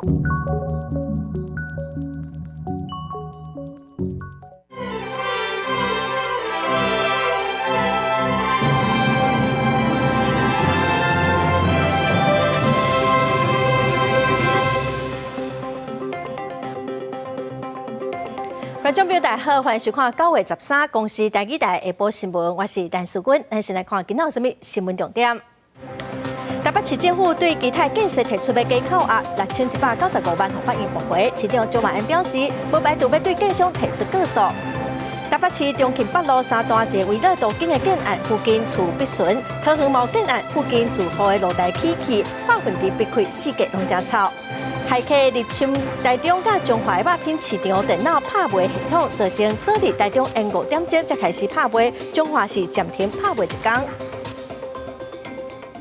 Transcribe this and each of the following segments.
觀眾朋友大家好，歡迎收看9月13公視台語台下晡新聞，我是陳淑君。咱先來看今仔有啥物新聞重點。台北市政府對基泰建設提出的加扣押6195萬，予法院駁回。市長蔣萬安表示，無排除欲對建商提出告訴。台北市中慶北路三段一个危老都更的建案附近厝必損，桃園某建案附近住戶的露台起氣，化糞池逼開，四界攏誠臭。駭客入侵台中佮彰化肉品市場電腦拍賣系統，造成昨日台中延5點鐘才開始拍賣，彰化是暫停拍賣一工。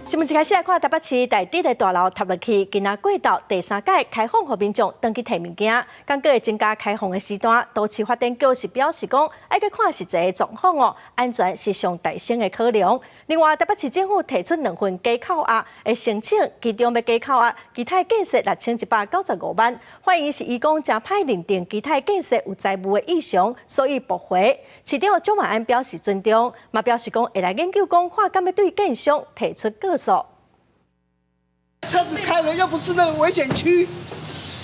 新聞一開始來看台北市大直的大樓塌落去，今仔過晝第三改開放予民眾轉去提物件，閣會增加開放的時段。都市發展局是表示講，愛閣看實際的狀況哦，安全是上大先的考量。另外，台北市政府提出兩份加扣押的申請，其中欲加扣押基泰建設6195萬，法院是依講誠歹認定基泰建設有財務的異常，所以駁回。市長蔣萬安表示尊重，嘛表示講會來研究講，看敢欲對建商提出告訴。車子開了又不是那個危險區，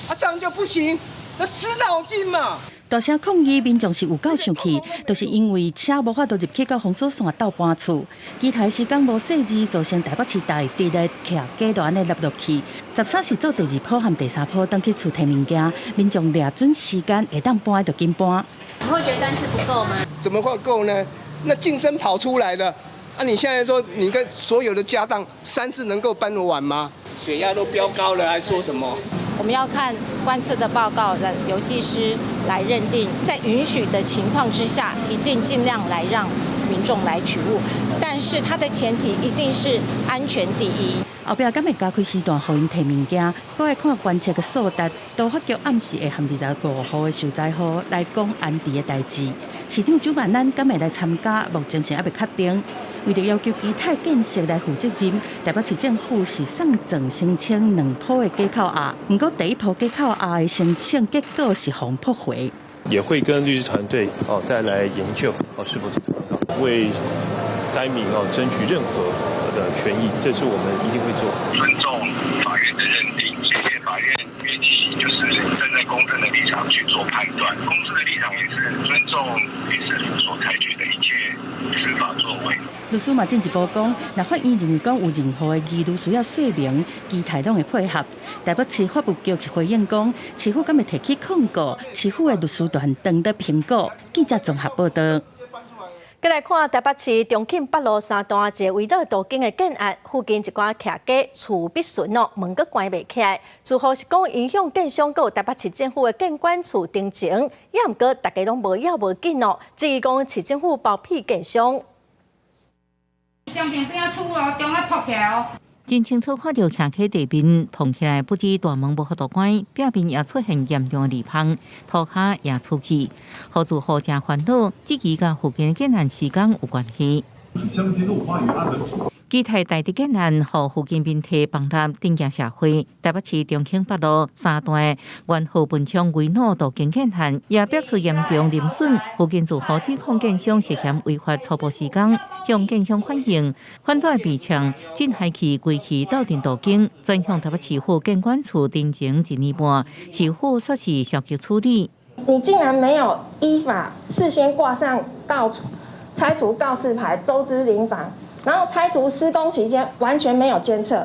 啊，這樣就不行，那死腦筋嘛。大聲抗議，民眾是有夠生氣，就是因為車無法度入去到封鎖線鬥搬厝，基泰施工無細緻，造成台北市大直的徛家就按呢凹落去。13是做第二波和第三波轉去厝提物件，民眾掠準時間會當搬就緊搬。你會覺得三次不夠嗎？怎麼會夠呢？那淨身跑出來的，啊！你現在說你跟所有的家當三次能夠搬得完嗎？血壓都飆高了，還說什麼？我們要看觀測的報告，由技師來認定，在允許的情況之下，一定盡量來讓民眾來取物，但是它的前提一定是安全第一。後壁敢會加開時段予𪜶提物件，閣愛看觀測的數值。都發局暗時會和25號的受災戶來講安置的代誌。市長蔣萬安敢會來參加，目前是猶未確定。為著要求基泰建設來負責任，台北市政府是送狀申請兩波的加扣押，毋過第一波加扣押的申請結果是予駁回。也會跟律師團隊哦再來研究哦是否為災民哦爭取任何的權益，這是我們一定會做。尊重法院的認定，謝謝法院願意就是站在公正的立場去做判斷，公司的立場也是尊重律師府所採取的一切司法作為。律師嘛進一步講，若法院認為講有任何的疑慮需要說明，基泰攏會配合。台北市法務局是回應講，市府敢會提起控告，市府的律師團正佇評估。記者綜合報道。閣來看台北市中慶北路三段一个危老都更的建案附近一寡徛家厝必損哦，門閣關袂起來。住戶是講影響建商閣有台北市政府的建管處澄清，也毋過大家攏無要無緊哦，質疑講市政府包庇建商。相片變厝哦，中啊脫起來哦。真清楚看著徛家地面膨起來，不止大門無法度關，壁面也出現嚴重的裂縫，塗跤也出去，予住戶誠煩惱，質疑佮附近建案施工有關係。基泰大直建案，予附近民宅崩塌，震驚社會。台北市中興北路三段元和文昌危老都更建案，也逼出嚴重鄰損。附近住戶指控建商涉嫌違法粗暴施工，向建商反映，反對被嗆，震海氣規氣鬥陣都更，轉向台北市府建管處澄清一年半，市府說是消極處理。你竟然沒有依法事先掛上告拆除告示牌，周知鄰房。然後拆除施工期間完全沒有監測，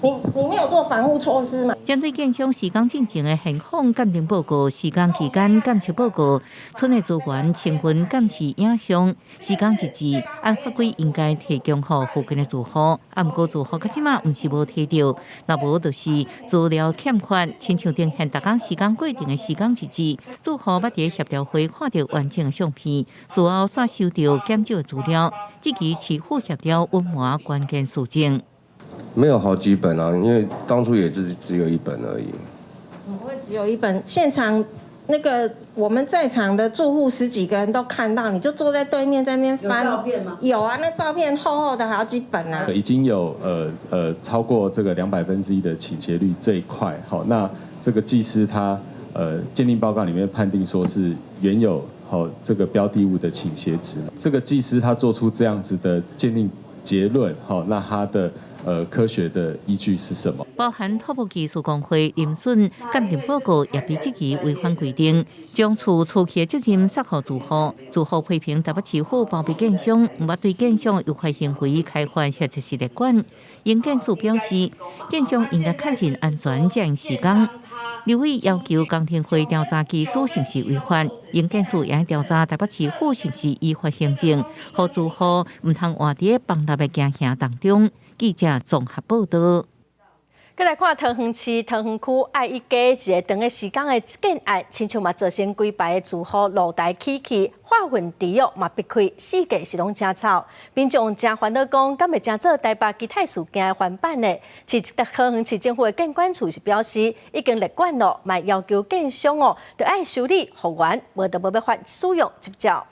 你沒有做防護措施嘛？針對建商施工進前的現況鑑定報告、施工期間監測報告、村的資源充分監視影像、施工日誌，按法規應該提供予附近的住戶。啊，毋過住戶到這馬毋是無提著，若無就是資料欠缺，親像呈現逐工施工過程的施工日誌，住戶捌佇協調會看著完整的相片，事後煞收著減少的資料，質疑市府協調隱瞞關鍵事證。沒有好幾本啊，因為當初也是只有一本而已。怎麼會只有一本？現場那個我們在場的住戶十幾個人都看到，你就坐在對面在那邊翻。有照片嗎？有啊，那照片厚厚的好幾本啊。已經有超過這個1/200的傾斜率這一塊，好，那這個技師他鑑定報告裡面判定說是原有好這個標的物的傾斜值，這個技師他做出這樣子的鑑定結論，好，那他的科學的依據是什麼？包含土木技術工會林損鑑定報告也被質疑違反規定，將厝出去的責任卸予住戶，住戶批評台北市府包庇建商，毋捌對建商違法行為開罰或者是列管。營建署表示，建商應該確認安全才會施工。立委要求工程會調查技師是毋是違法，營建署也調查台北市府是毋是依法行政，予住戶毋通活佇崩塌的驚嚇當中。記者綜合報道。閣來看桃園市桃園區愛一街一個長的時間的建案，親像嘛造成規排的住戶露台起去，化糞池哦嘛逼開，四界是攏誠臭。民眾誠煩惱講，敢會成做台北其他事件的翻版呢？桃園市政府的建管處是表示，已經列管咯，嘛要求建商哦，著愛修理復原，無就無欲發使用執照。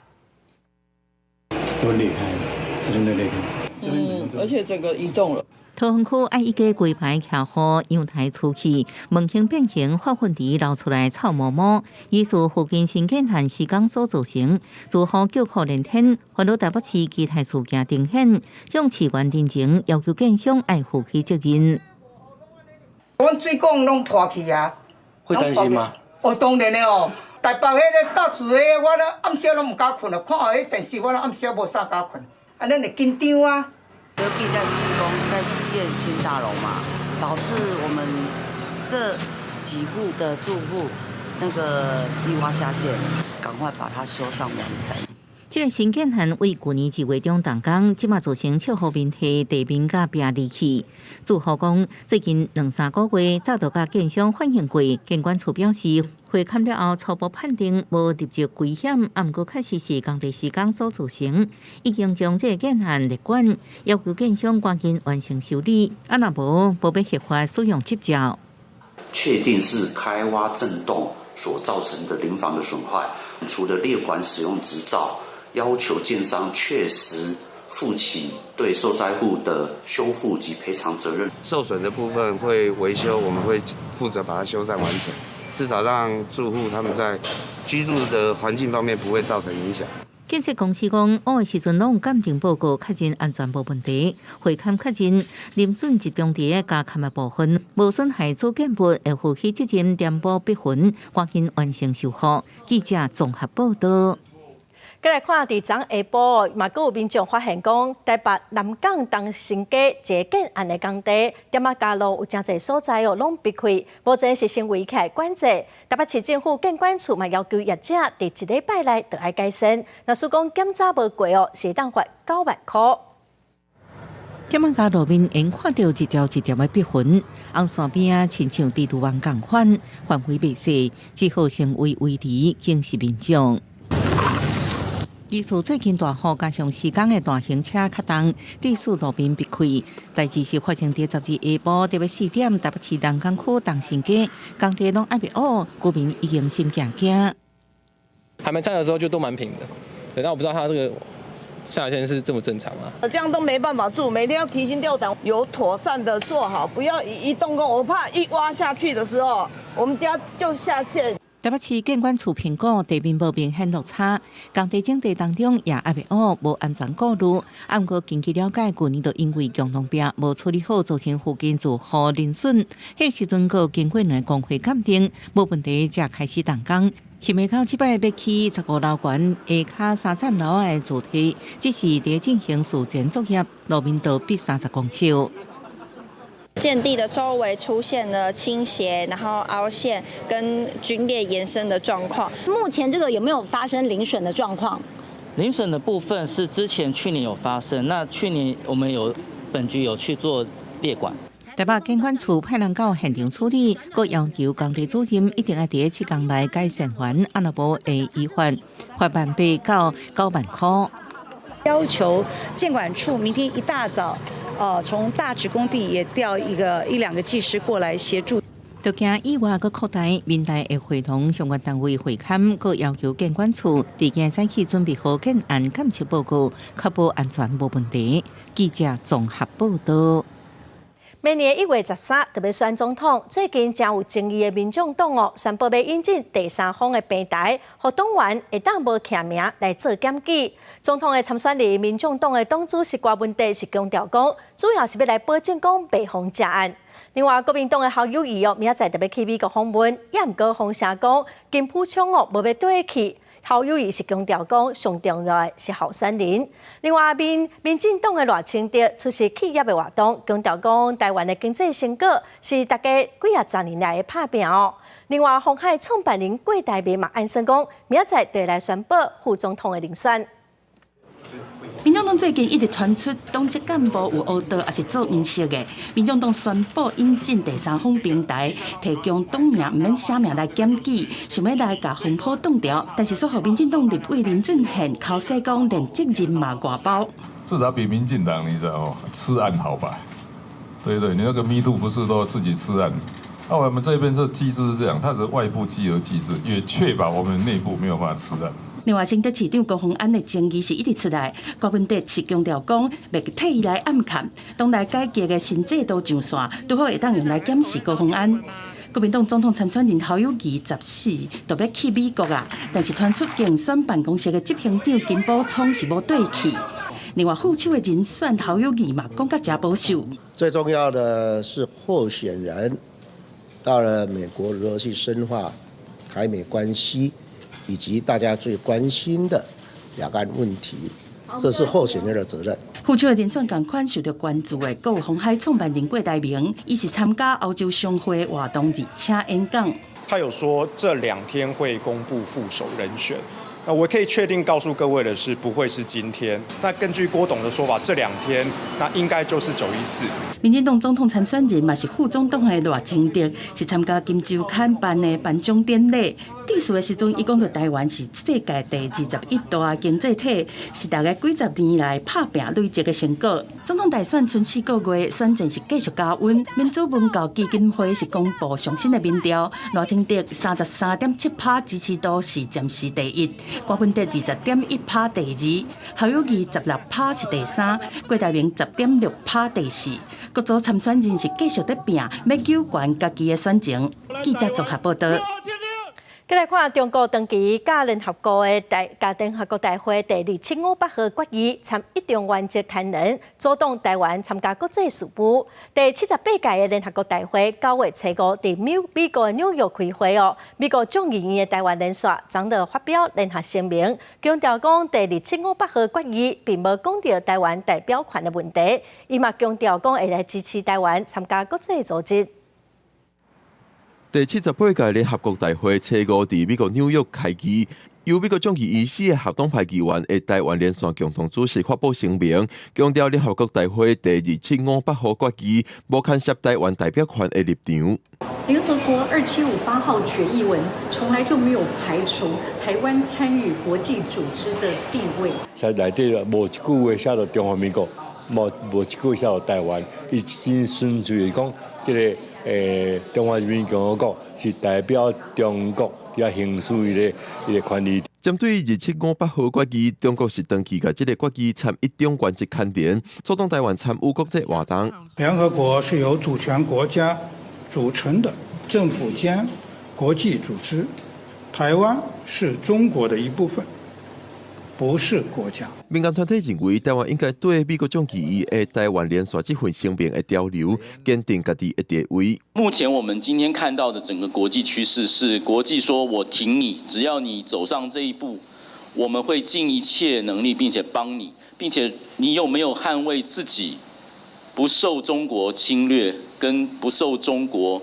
都裂開，真的裂開。嗯，而且整個移動了。桃園區愛一街規排徛戶陽台出去，門前變形，化糞池流出來臭毛毛，疑似附近新建案施工所造成。住戶叫苦連天，煩惱台北市其他事件重現，向市縣陳情，要求建商愛負起責任。阮水管攏破去啊！會擔心嗎？哦，當然的哦。台北彼个到厝彼个，我咧暗暝攏毋敢睏啊，看彼電視我咧暗暝無啥敢睏，啊，咱會緊張啊。隔壁在施工，在建新大樓嘛，導致我們這幾戶的住戶那個低窪下陷，趕快把它修繕完成。這個新建案為舊年1月中動工，這馬造成笑雨面地地面佮壁離去。住戶講，最近兩三個月早就佮建商反映過，建管處表示，會勘了後初步判定無立即危險，啊，毋過確實是工地施工所造成，已經將這個建案列管，要求建商趕緊完成修理，啊，若無無欲核發使用執照。確定是開挖震動所造成的鄰房的損壞，除了列管使用執照，要求建商確實負起對受災戶的修復及賠償責任。受損的部分會維修，我們會負責把它修繕完成，至少讓住戶他們在居住的環境方面不會造成影響。建設公司講，挖的時陣攏有鑑定報告確認安全無問題，會勘確認鄰損集中佇加崁的部分，無損害主建物，會負起責任填補逼痕，趕緊完成修復。記者綜合報道。閣來看，佇昨下晡，嘛閣有民眾發現講，台北南港東新街一個建案的工地，店仔加路有誠濟所在哦，攏逼開，目前是先圍起來管制。台北市政府建管處嘛要求業者佇一禮拜內就愛改善。若是講檢查無過哦，是會當罰9萬箍。店仔街路面緣看著一條一條的逼痕，紅線邊仔親像蜘蛛網仝款，範圍袂細，只好成為圍籬警示民眾。疑似最近大雨加上施工的大型車較重，致使路面逼開。代誌是發生佇12下晡大約4點，台北市南港區東新街工地攏猶未挖，居民已經心驚驚。還沒拆的時候就都蠻平的，對，但我不知道它這個下限是這麼正常嗎？這樣都沒辦法住，每天要提心吊膽，有妥善的做好，不要一動工，我怕一挖下去的時候，我們家就下陷。台北市建管處評估地面無明顯落差，工地整地當中也猶未挖，無安全顧慮。啊，毋過根據了解，舊年就因為共同壁無處理好，造成附近住戶鄰損。彼時陣閣經過兩個工會鑑定，無問題，才開始動工。想袂到這擺欲起15樓懸下跤三層樓的柱體，只是佇進行事前作業，路面就逼30公尺。建地的周圍出現了傾斜，然後凹陷跟龜裂延伸的狀況。目前這個有沒有發生鄰損的狀況？鄰損的部分是之前去年有發生，那去年我們有本局有去做列管。台北建管處派人到現場處理，閣要求工地主任一定愛佇7工內改善完，啊若無會依法罰18,000到9萬箍。要求建管處明天一大早，從大直工地也調一兩個技師過來協助。台就驚意外閣擴大，民代會會同相關單位會勘，閣要求建管處佇今早起準備好建案檢測報告，確保安全無問題。記者綜合報道。明年1月13特別選總統，最近誠有爭議的民眾黨哦，宣布欲引進第三方的平台，予黨員會當無記名來做檢舉。總統的參選人，民眾黨的黨主席郭文哲是強調講，主要是欲來保證講袂予食案。另外，國民黨的侯友宜哦，明仔載特別去美國訪問，也毋過風聲講金溥聰哦無欲綴去。侯友宜是強調講，上重要的是候選人。另外，民進黨的賴清德出席企業的活動，強調講台灣的經濟成果是大家幾仔十年來的拍拚哦。另外，鴻海創辦人郭台銘嘛按算講，明仔載就來宣布副總統的人選。民眾黨最近一直傳出黨職幹部有烏道，抑是做黃色的。民眾黨宣布引進第三方平台，提供黨名毋免寫名來檢舉，想欲來共風波擋牢。但是煞予民進黨立委林俊憲剾洗講，連責任嘛外包。至少比民進黨，你知道哦，吃案好吧？對對，你那個 Me Too 不是都自己吃案？那我們這邊這機制是這樣，它是外部稽核機制，也確保我們內部沒有辦法吃案。另外，新竹市長高虹安的爭議是一直出來，郭文哲是強調講，袂替伊來暗崁，黨內改革的新制度上線，拄好會當用來檢視高虹安。國民黨總統參選人侯友宜14就欲去美國啊，但是傳出競選辦公室的執行長金溥聰是無綴去。另外，副手的人選侯友宜嘛講甲誠保守。最重要的是候選人到了美國如何去深化台美關係，以及大家最關心的兩岸問題，這是候選人的責任。副手的人選仝款受著關注的，閣有鴻海創辦人郭台銘，伊是參加歐洲商會活動，而且演講。他有說這2天會公布副手人選，那我可以確定告訴各位的是，不會是今天。那根據郭董的說法，這兩天那應該就是914。民進黨總統參選人嘛是副總統的賴清德，是參加《金週刊》辦的頒獎典禮。致辭的時陣，伊講著台灣是世界第21大經濟體，是大家幾十年來拍拚累積的成果。總統大選賰4個月，選戰是繼續加溫。民主文教基金會是公布上新的民調，賴清德33.7%支持度是暫時第一，郭文哲20.1%第二，侯友宜16%是第三，郭台銘10.6%第四。各組參選人是繼續佇拚，欲糾懸家己的選情。記者綜合報道。繼來看中國長期佮聯合國大會第2758號決議，參一中原則牽連，阻擋台灣參加國際事務。第78屆的聯合國大會9月初5佇美國紐約開會哦。美國眾議院的台灣連線昨就發表聯合聲明，強調講第2758號決議並無講著台灣代表權的問題。伊嘛強調講會來支持台灣參加國際組織。第78屆聯合國大會初五佇美國紐約開議，由美國眾議院四个合黨派議員的台灣連線共同主席發布聲明，強調聯合國大會第二七五八號決議無牽涉台灣代表權的立場。聯合國2758號決議文從來就沒有排除台灣參與國際組織的地位。在內底無一句話寫著中華民國，無一句寫著台灣，伊真純粹講這个。中華人民共和國是代表中國佇遐行使伊个權利。針對二七五八號決議，中國是長期共這个決議參一中原則牽連，阻擋台灣參與國際活動。聯合國是由主權國家組成的政府間國際組織，台灣是中國的一部分，不是國家。民間團體認為，台灣應該對美國眾議院的台灣連線這份聲明的潮流，堅定家己的地位。目前我們今天看到的整個國際趨勢是，國際說我挺你，只要你走上這一步，我們會盡一切能力，並且幫你，並且你有沒有捍衛自己不受中國侵略跟不受中國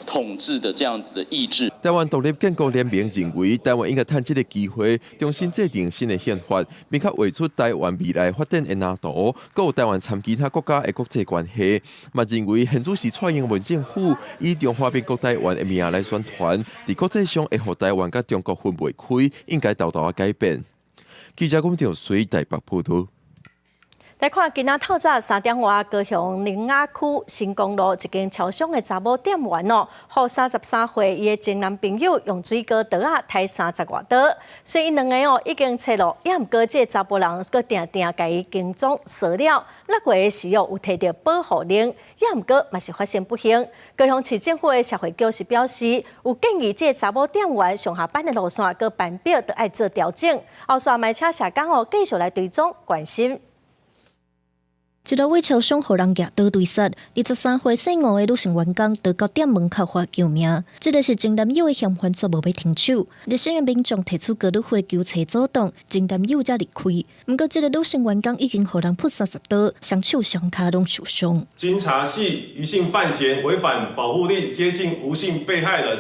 統治的這樣子的意志。台灣獨立建國聯盟認為，台灣應該趁這个機會重新制定新的憲法，明確畫出台灣未來發展的藍圖，閣有台灣參其他國家的國際關係。嘛認為現主時蔡英文政府以中華民國台灣的名來宣傳，佇國際上會予台灣佮中國分袂開，應該沓沓仔改變。記者龔兆水台北報導。來看今仔透早3點外，高雄苓雅區新光路一間超商的查某店員哦，予33歲伊的前男朋友用水果刀仔刣30外刀，雖然𪜶兩个哦已經切落，也毋過這个查埔人閣定定共伊跟蹤騷擾。6月時哦有提著保護令，也毋過嘛是發生不幸。高雄市政府的社會局是表示，有建議這个查某店員上下班的路線佮班表都愛做調整。後續嘛請社工哦繼續來追蹤關心。一路位超商予人舉刀追殺，23歲姓吳的女性員工就到店門口喊救命。這个是前男友的嫌犯煞無欲停手，熱心的民眾提出高爾夫球槌阻擋，前男友才離開。毋過，這个女性員工已經予人噗30刀，雙手雙跤攏受傷。經查係余姓犯嫌違反保護令，接近吳姓被害人，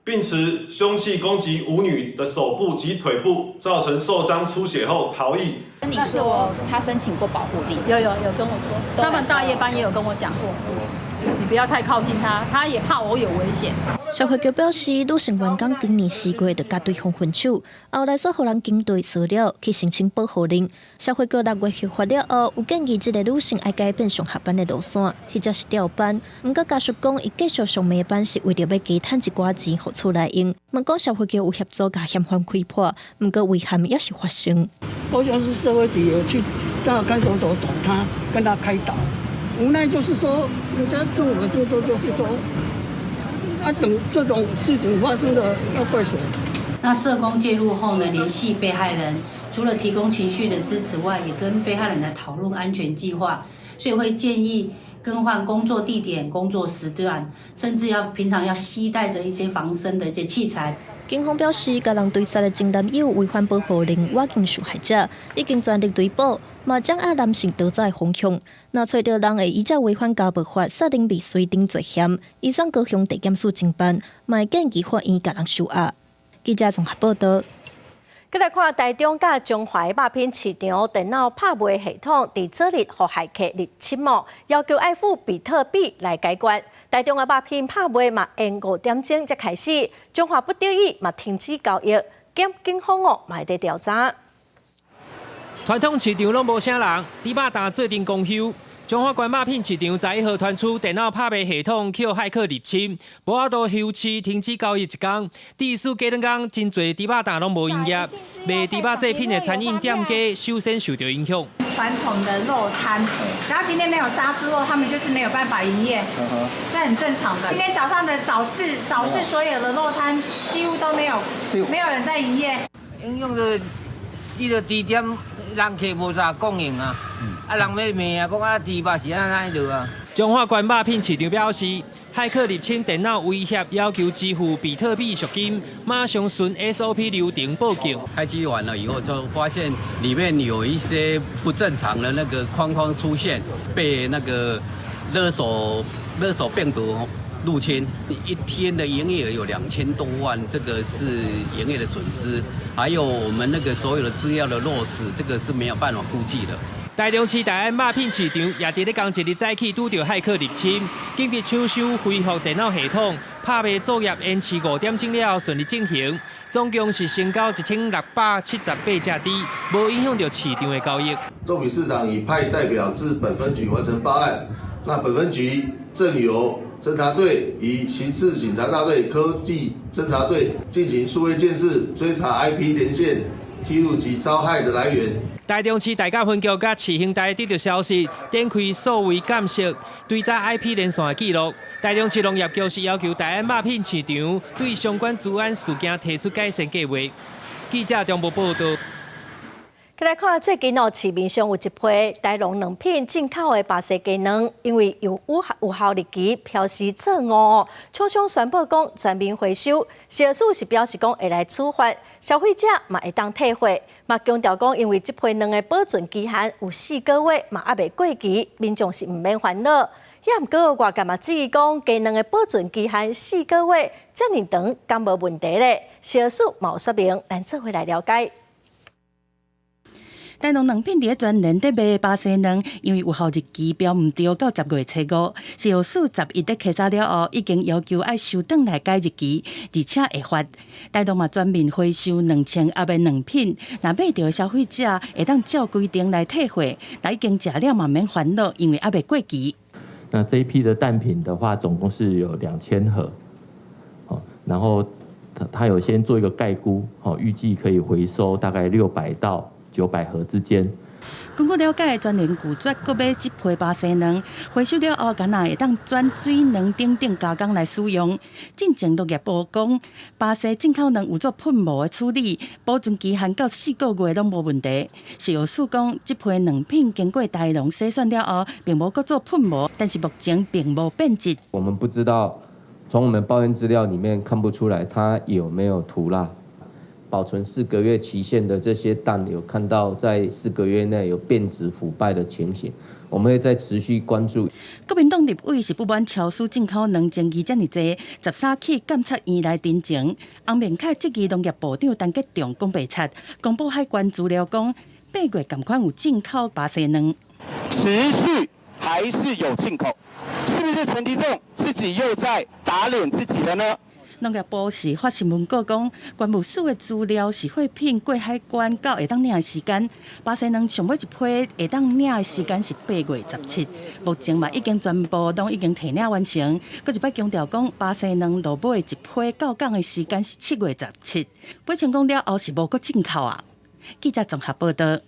並持兇器攻擊吳女的手部及腿部，造成受傷出血後逃逸。跟你說他申請過保護令，有有有跟我說，他們大夜班也有跟我講過，你不要太靠近他，他也怕我有危險。社會局表示，女性員工今年4月就佮對方分手，後來煞予人跟隨騷擾去申請保護令。社會局6月核發了後，有建議這个女性愛改變上下班的路線，或者是調班。毋過家屬講，伊繼續上夜班是為著欲加趁一寡錢予厝內用。毋過社會局有協助共嫌犯開破，毋過遺憾猶是發生。好像是社會局有去到看守所找他，跟他開導。無奈就是說，人家政府的政策就是說，啊，等這種事情發生了，要怪誰？那社工介入後呢，聯繫被害人，除了提供情緒的支持外，也跟被害人來討論安全計劃，所以會建議更換工作地點、工作時段，甚至要平常要攜帶着一些防身的一些器材。警方表示，共人追殺的前男友違反保護令，倚近受害者，已經全力追捕，嘛掌握男性逃走的方向。若揣著人會依照違反家暴法、殺人未遂等罪嫌，移送高雄地檢署偵辦，嘛會建議法院共人收押。記者綜合報道。閣來看台中佮彰化肉品市場電腦拍賣系統，佇昨日予駭客入侵哦，要求愛付比特幣來解決。台中的肉品拍賣嘛，延5點鐘才開始，彰化不得已嘛停止交易，檢警方哦嘛會佇調查。傳統市場攏無啥人，豬肉檔做陣公休。彰化縣肉品市場11號傳出電腦拍賣系統予駭客入侵，無法度休市停止交易一工。致使隔兩工真濟豬肉檔攏無營業，賣豬肉製品的餐飲店家首先受到影響。傳統的肉攤，只要今天沒有殺豬肉，他們就是沒有辦法營業，這很正常的。今天早上的早市，早市所有的肉攤幾乎都沒有，沒有人在營業。影響著這个豬店人客無啥供應啊。啊，人欲罵啊，講啊，豬肉是按怎落啊？彰化縣肉品市場表示，駭客入侵電腦威脅，要求支付比特幣贖金，馬上循 SOP 流程報警。開機完了以後，就發現裡面有一些不正常的那個框框出現，被那個勒索病毒入侵。一天的營業額有2000多萬，這個是營業的損失，還有我們那個所有的資料的落失，這個是沒有辦法估計的。台中市大安肉品市場也佇咧仝一日早起拄著駭客入侵，緊急搶修恢復電腦系統，拍賣作業延遲5點鐘了後順利進行，總共是成交1678隻豬，無影響著市場的交易。肉品市場已派代表至本分局完成報案，那本分局正由偵查隊與刑事警察大隊科技偵查隊進行數位監視，追查 IP 連線記錄及遭害的來源。台中市大甲分局佮刺興台得著消息，展開數位監視，追查 IP 連線的記錄。台中市農業局是要求大安肉品市場對相關資安事件提出改善計劃。記者中部報道。來看最近哦，市面上有一批大農卵品進口的巴西雞卵，因為有有效日期標示錯誤，廠商宣布講全面回收。食藥署是表示講會來處罰消費者，嘛會當退貨，嘛強調講因為這批卵的保存期限有4個月，嘛猶未過期，民眾是毋免煩惱。也毋過外界嘛質疑講雞卵的保存期限四個月，遮爾長，敢無問題咧？食藥署嘛有說明，咱做伙來了解。大農卵品佇咧全聯佇賣巴西卵，因為有效日期標毋對，到10月初5，食藥署11日稽查了後，已經要求愛收轉來改日期，而且會罰。大農嘛全面回收2000盒的卵品，若買著的消費者會當照規定來退貨，若已經食了嘛免煩惱，因為猶未過期。那這一批的蛋品的話，總共是有2000盒，然後他有先做一個概估，預計可以回收大概600到900盒之間。根據了解，全聯拒絕閣買這批巴西卵，回收了後，敢若會當轉水卵等等加工來使用。進前農業部講，巴西進口卵有做噴霧的處理，保存期限到4個月攏無問題。食藥署講，這批卵品經過大農篩選了後，並無閣做噴霧，但是目前並無變質。我們不知道，從我們報驗資料裡面看不出來，它有沒有塗蠟。保存四個月期限的這些蛋，有看到在四個月內有變質腐敗的情形，我們會再持續關注。國民黨立委是不滿超市進口卵爭議遮爾濟，13去監察院來陳情。洪明凱質疑農業部長陳吉仲講白賊，公布海關資料講，8月仝款有進口巴西卵，持續還是有進口，是不是陳吉仲自己又在打臉自己了呢？農業部是發新聞稿講，關務署的資料是貨品過海關到會當領的時間，巴西卵上尾一批會當領的時間是8月17，目前嘛已經全部攏已經提領完成。閣一擺強調講，巴西卵落尾一批到港的時間是7月17，八千講了後是無閣進口啊。記者綜合報道。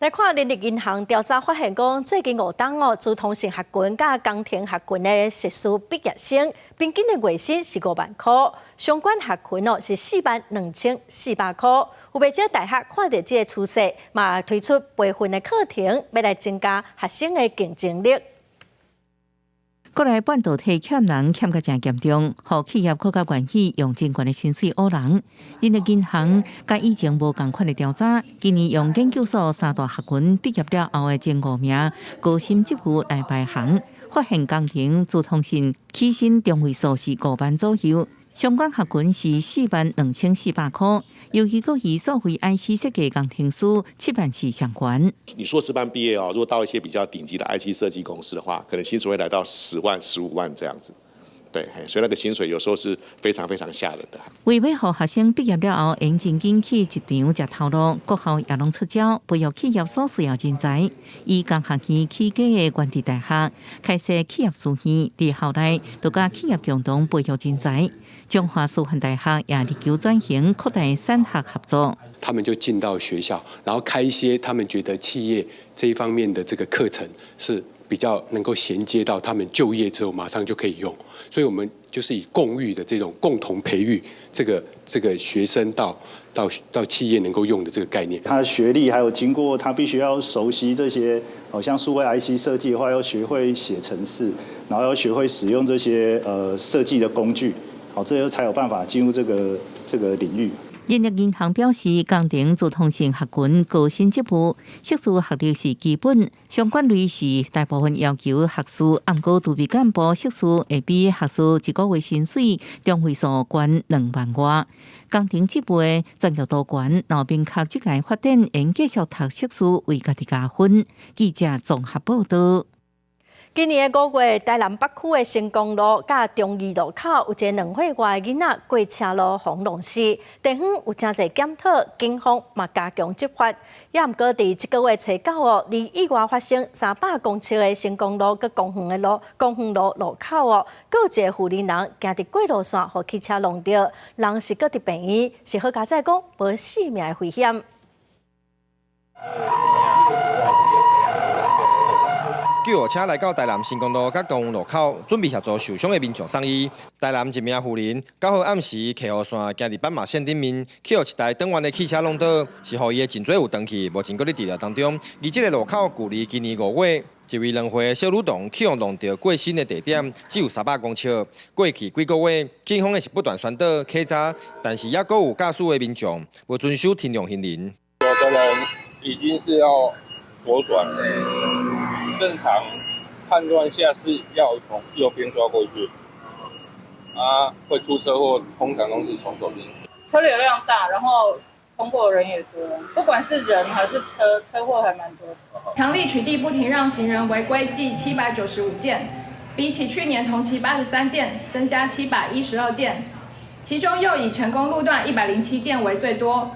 來看人力銀行調查發現，講最近5冬哦，資通訊學群佮工程學群的碩士畢業生平均的月薪是5萬箍，相關學群哦是4萬2400箍。有袂少大學看著這个趨勢，嘛推出培訓的課程，欲來增加學生的競爭力。國內半導體欠人欠甲誠嚴重，予企業閣較願意用真懸的薪水挖人。人力銀行佮以前無仝款的調查，今年用研究所三大學群畢業了後的前5名高薪職務來排行，發現工程、資通訊起薪中位數是5萬左右，相關學群是4萬2400箍，尤其閣以數位 IC 設計工程師7萬4上懸。你碩士班畢業哦，如果到一些比較頂級的 IC 設計公司的話，可能薪水會來到10萬、15萬這樣子。對，所以那個薪水有時候是非常非常嚇人的。為欲予學生畢業了後，會真緊去職場食頭路，國校也攏出招，培育企業所需要人才。以工學院起家的元智大學，開設企業書院，佇校內就佮企業共同培育人才。中華師範大學也力求轉型，擴大產學合作。他們就進到學校，然後開一些他們覺得企業這一方面的這個課程是比較能夠銜接到他們就業之後馬上就可以用，所以我們就是以共育的這種共同培育這個學生到企業能夠用的這個概念。他的學歷還有經過，他必須要熟悉這些，好像數位 IC 設計的話，要學會寫程式，然後要學會使用這些設計的工具，好，這樣才有辦法進入這個領域。人力銀行表示，工程資通訊學群高薪職務，碩士學歷是基本，相關類是大部分要求學士，毋過儲備幹部碩士會比學士一個月薪水中位數懸2萬外。工程職務的專業度懸，若明確職涯發展，會繼續讀碩士為家己加分。記者綜合報道。今年的5月，台南北區的成功路佮忠義路口有一个2歲外的囡仔過車路予撞死，地方有誠濟檢討，警方嘛加強執法。也毋過佇這个月初九哦，離意外發生300公尺的成功路佮公園路路口哦，閣有一个婦人行佇過路線，予汽車撞著，人是閣佇病院，是好佳哉講無性命的危險。救護車來到台南成功路佮公園路口，準備協助受傷的民眾送醫。台南一名婦人9號暗時騎雨傘行佇斑馬線頂面，去予一台轉彎的汽車挵倒，是予伊的頸椎有斷去，目前閣咧治療當中。而這個路口距離今年5月，一位2歲的小女童去予撞著過身的地點只有300公尺。過去幾個月，警方也是不斷宣導檢查，但是猶閣有駕駛的民眾無遵守停讓行人。有的人已經是要左轉了。正常判斷下是要從右邊抓過去，啊，會出車禍，通常都是從左邊。車流量大，然後通過的人也多，不管是人還是車，車禍還蠻多的。強力取締不停讓行人違規計795件，比起去年同期83件，增加712件，其中又以成功路段107件為最多。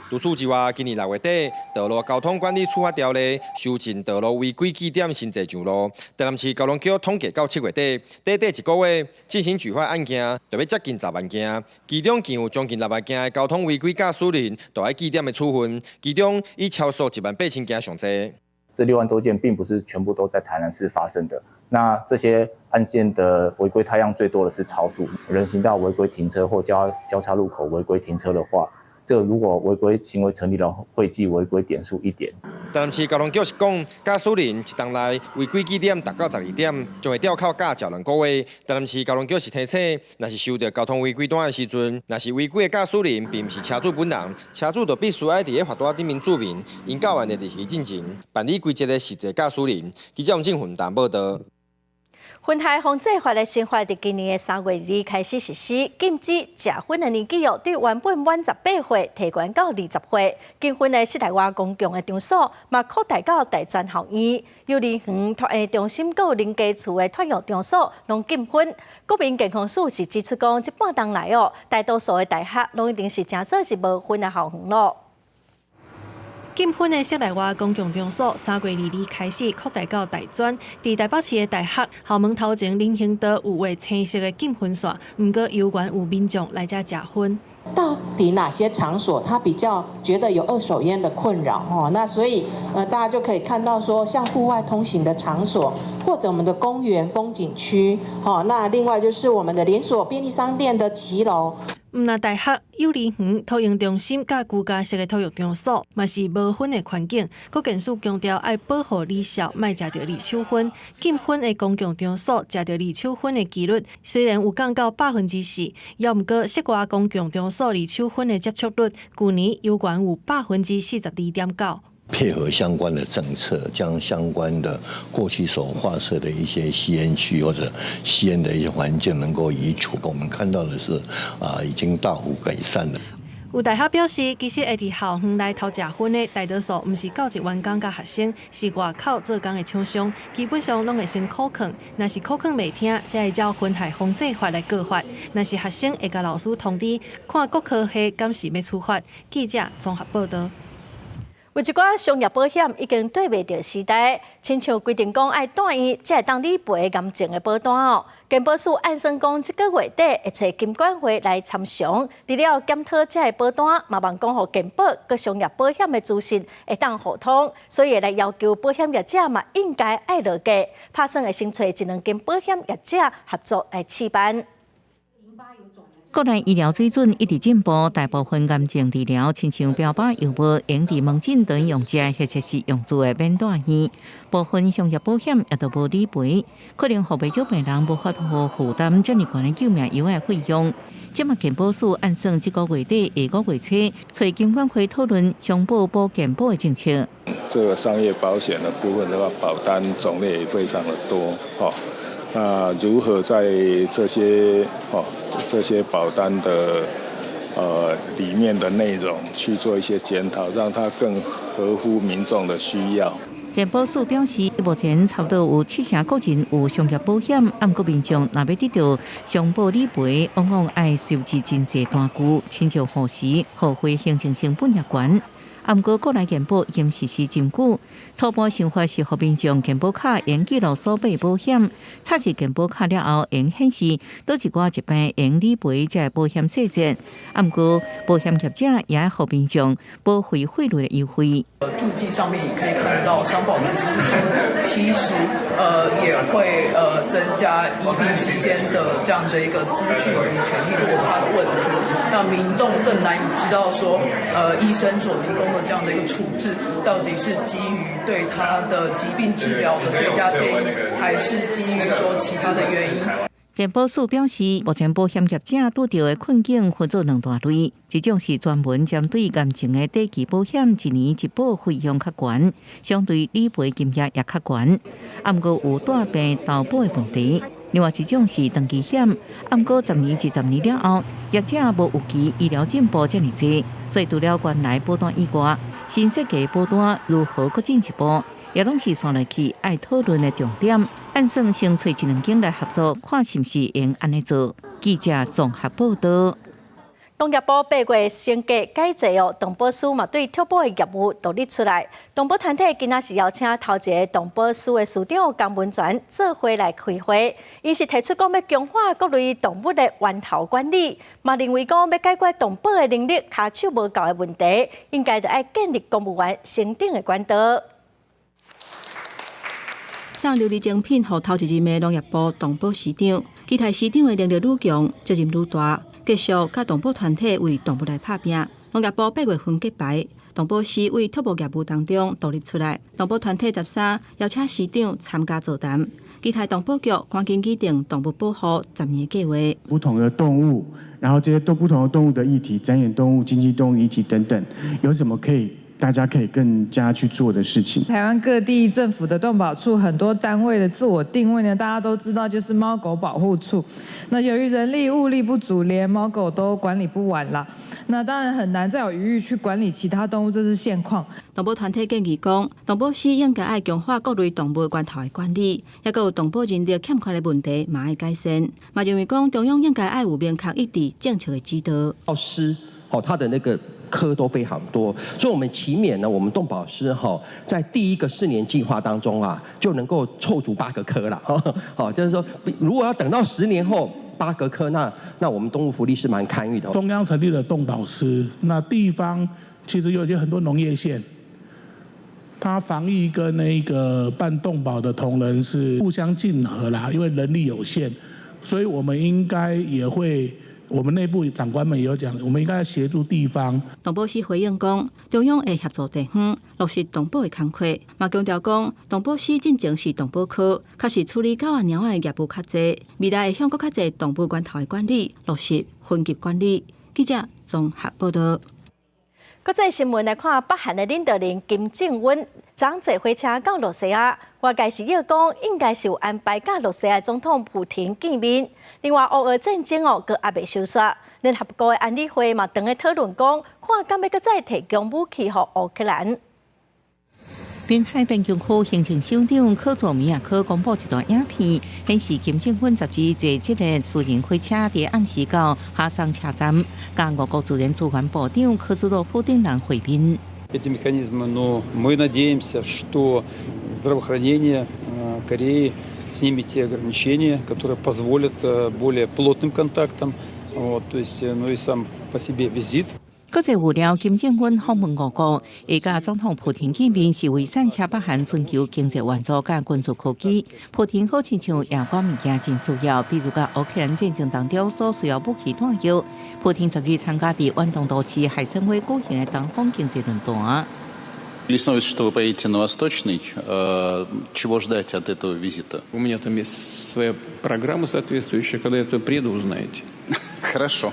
除此之外，今年6月底，道路交通管理處罰條例修正道路違規記點新制上路。台南市交通局統計到7月底，短短一個月進行舉發案件，就欲接近10萬件，其中更有將近6萬件的交通違規駕駛人，都愛記點的處分，其中以超速1萬8千件上濟。這6萬多件並不是全部都在台南市發生的，那這些案件的違規態樣最多的是超速、人行道違規停車或交叉路口違規停車的話。這個如果違規行為成立了，會記違規點數1點。台南市交通局是講，駕駛人一冬內違規記點達到12點，將會吊扣駕照兩個月。台南市交通局是提醒，若是收到交通違規單的時陣，若是違規的駕駛人並毋是車主本人，車主就必須愛佇咧罰單頂面註明，𪜶校驗的日期進前辦理規則的實際駕駛人。記者王正雲台報道。薰害防制法的新法，佇今年的3月2日開始實施，禁止食薰的年紀哦，對原本滿18歲提懸到20歲。禁薰的室內外公共的場所，嘛擴大到大專校院、幼兒園、托嬰中心、閣有人家厝的托育場所，攏禁薰。國民健康署是指出講，這半冬來哦，大多數的大學攏已經是成做是無薰的校園囉。禁薰的室內外公共場所，3月22日開始擴大到大專。佇台北市的大學校門頭前人行道有畫青色的禁薰線，毋過猶原有民眾來遮食薰。到底哪些場所他比較覺得有二手菸的困擾？哦，那所以大家就可以看到說，像戶外通行的場所，或者我們的公園風景區，哦，那另外就是我們的連鎖便利商店的騎樓。毋但大學、幼兒園、托嬰中心佮居家式的托育場所，嘛是無薰的環境。國健署強調愛保護兒少，莫食著二手薰。禁薰的公共場所食著二手薰的幾率，雖然有降到4%，猶毋過室外公共場所二手薰的接觸率，舊年猶原有42.9%。配合相關的政策，將相關的過去所劃設的一些吸菸區或者吸菸的一些環境能夠移除。我們看到的是，已經大幅改善了。有大學表示，其實會佇校園內偷食薰的大多數毋是教職員工佮學生，是外口做工的廠商，基本上攏會先苦勸，若是苦勸袂聽，才會照薰害防制法來告發。若是學生會共老師通知，看各科系敢是欲處罰。記者綜合報道。有一寡商業保險已經對袂著時代，親像規定講愛住院才會當理賠癌症的保單哦。健保署按算講，這個月底會揣金管會來參詳，除了檢討這个保單，嘛望講予健保佮商業保險的資訊會當互通，所以會來要求保險業者嘛應該愛落價，拍算會先揣一兩間保險業者合作來試辦。國內醫療水準一直進步，大部分癌症治療，親像標靶藥物，用佇門診等用食，或者是用注的免住院。部分商業保險也都無理賠，可能予袂少病人無法度負擔遮爾懸的救命藥的費用。這馬健保署按算這個月底下個月初，揣金管會討論商保補健保的政策。這個商業保險的部分的話，保單種類也非常的多，吼。那如何在這些保單的裡面的內容去做一些檢討，讓它更合乎民眾的需要。健保署表示，目前差不多有7成國人有商業保險，毋過民眾若欲得著商保理賠，往往愛收集真濟單據，親像護時保費行政成本也懸。毋過國內健保已經實施真久，初步想法是予民眾健保卡用記錄所買保險，插入健保卡了後，會顯示佗一寡疾病會理賠這个保險細節。毋過保險業者也予民眾保費費率的優惠。註記上面也可以看到商保的資訊，其實也會增加醫病之間的這樣的一個資訊與權利落差的問題，讓民眾更難以知道說，醫生所提供的這樣的一個處置，到底是基於對他的疾病治療的最佳建議，還是基於說其他的原因？健保署表示，目前保險業者拄著的困境分做兩大類，一種是專門針對癌症的短期保險，一年一保費用較懸，相對理賠金額也較懸，毋過有帶病投保的問題。另外一種是長期險，毋過10年、20年了後，業者無預期醫療進步遮爾濟，所以除了原來保單以外，新設計保單如何閣進一步，也攏是紲落去愛討論的重點。按算先揣一兩間來合作，看是毋是會按呢做。記者綜合報道。農業部8月升格改制哦，動保司嘛對動保的業務獨立出來。動保團體今仔是邀請頭一个動保司的司長江文全做伙來開會，伊是提出講欲強化各類動物的源頭管理，嘛認為講欲解決動保的能力跤手無夠的問題，應該著愛建立公務員升等的管道。送琉璃精品予頭一任的農業部動保司長，期待司長的能力愈強，責任愈大。繼續佮動保團體為動物來拍拚。農業部8月份揭牌，動保司為動保業務當中獨立出來。動保團體13邀請司長參加座談，期待動保局趕緊擬定動物保護10年計劃。不同的動物，然後這些都不同的動物的議題，展演動物、經濟動物議題等等，有什麼可以大家可以更加去做的事情。台灣各地政府的動保處很多單位的自我定位呢，大家都知道就是貓狗保護處。那由於人力物力不足，連貓狗都管理不完啦。那當然很難再有餘裕去管理其他動物，這是現況。動保團體建議講，動保司應該愛強化各類動物源頭的管理，抑閣有動保人力欠缺的問題，嘛愛改善。嘛認為講中央應該愛有明確一致政策的指導。藥師，哦，他的那個科都非常多，所以，我們期勉呢，我們動保師哈，在第一個4年計劃當中啊，就能夠湊足八個科了，好，就是說，如果要等到10年後八個科，那我們動物福利是蠻堪虞的。中央成立了動保司，那地方其實有些很多農業縣，他防疫跟那個辦動保的同仁是互相競合啦，因為人力有限，所以我們應該也會。我們內部長官們也有講，我們應該要協助地方。動保司回應講，中央會協助地方落實動保的工課，嘛強調講，動保司進前是動保科，確實處理狗仔貓仔的業務較濟，未來會向閣較濟動物源頭的管理落實分級管理。記者綜合報道。國際新聞來看，北韓的領導人金正恩昨坐火車到露西亞，外界是臆講應該是有安排佮露西亞總統普廷見面。另外，烏俄戰爭哦，閣猶未收煞，聯合國的安理會嘛，當咧討論講，看敢欲閣再提供武器予烏克蘭。濱海邊境區行政首長柯佐米亞科公布一段影片，顯示金正恩12坐這个私人火車佇暗時到哈桑車站，佮俄國自然資源部長科茲洛夫等人會面。 Эти механизмы, но мы надеемся, что здравоохранение Кореи снимет те ограничения, которые позволят более плотным контактам. Вот, то есть, ну и сам по себе визит. 國際預料，金正恩訪問俄國，會佮總統普廷見面，是為散赤北韓尋求經濟援助佮軍事科技。普廷好親像也寡物件真需要，比如講烏克蘭戰爭當中所需要武器彈藥。普廷10日參加佇遠東都市海參崴舉行的東方經濟論壇。 Есть что вы поедете на Восточный. Чего ждать от этого визита? У меня там есть своя программа соответствующая. Когда я туда приеду, узнаете. Хорошо.